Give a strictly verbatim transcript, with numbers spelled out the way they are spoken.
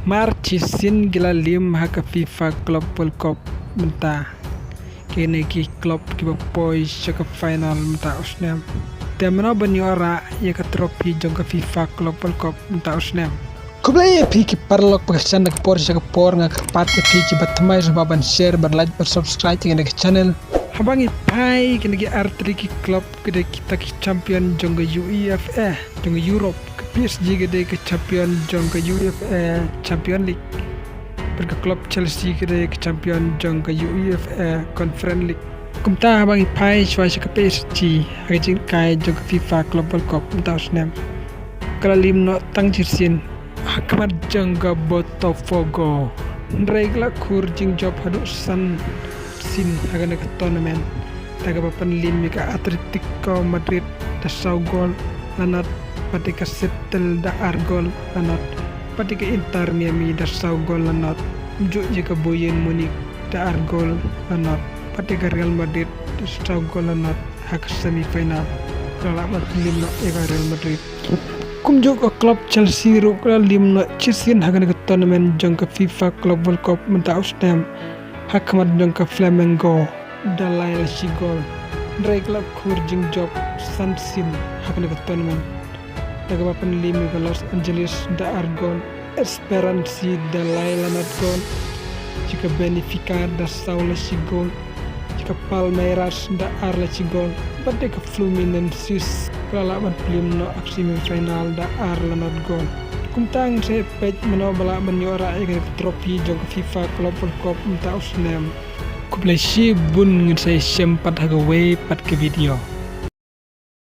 Mar shisien ki la lim ha ka FIFA Club World Cup mynta. Kine ki club kiba poi sha ka final mynta u snem. Te mano ban ïoh rah ïa ka trophy jong ka FIFA Club World Cup mynta u snem. Khublei ïa phi ki paralok ba kyrshan na ka por sha ka por, nga kyrpad ïa phi kiba thymmai sngewbha ban share, ban like, ban subscribe ïa kane ka channel. Haba ngi phai kine ki artylli ki club ki dei kita ki champion jong ka UEFA, jong ka Europe. Ka PSG ka dei ka champion jong ka UEFA Champion League. Bad ka club Chelsea ka dei ka champion jong ka UEFA Conference League. Kumta haba ngi phai shuwa sha ka PSG ha ka jingkai jong ka FIFA Club World Cup mynta u snem. Ka la lim noh tang shisien ha khmat jong ka Botafogo. Hynrei ka la khur jingjop haduh san sien ha kane ka tournament. Da kaba pynlim ïa ka Atletico Madrid da saw gol la nod, bad ïa ka Seattle da ar gol la nod, bad ïa ka Inter Miami da saw gol la nod. Kumjuh ïa ka Bayern Munich da ar gol la nod, bad ïa ka Real Madrid da saw gol la nod ha ka semi final. Ka la lah ban pynlim noh ïa ka Real Madrid. Kumjuh ka club Chelsea ruh ka la lim noh shisien ha kane ka tournament jong ka FIFA Club World Cup mynta u snem ha khmat jong ka Flamengo da lai la shi gol. Hynrei ka la khur jingjop san sien ha kane ka tournament. Da kaba pynlim ïa ka Los Angeles da ar gol, Esperance da lai la nod gol, ïa ka Benfica da saw la shi gol, ïa ka Palmeiras da ar la shi gol, bad ïa ka Fluminense ka la lah ban pynlim noh ha ka semi final da ar la nod gol. Kumta ngin sa peit mano ba lah ban ïoh rah ïa ka trophy jong ka FIFA Club World Cup mynta u snem. Khublei shibun, ngin sa ïashem pat ha kawei pat ka video.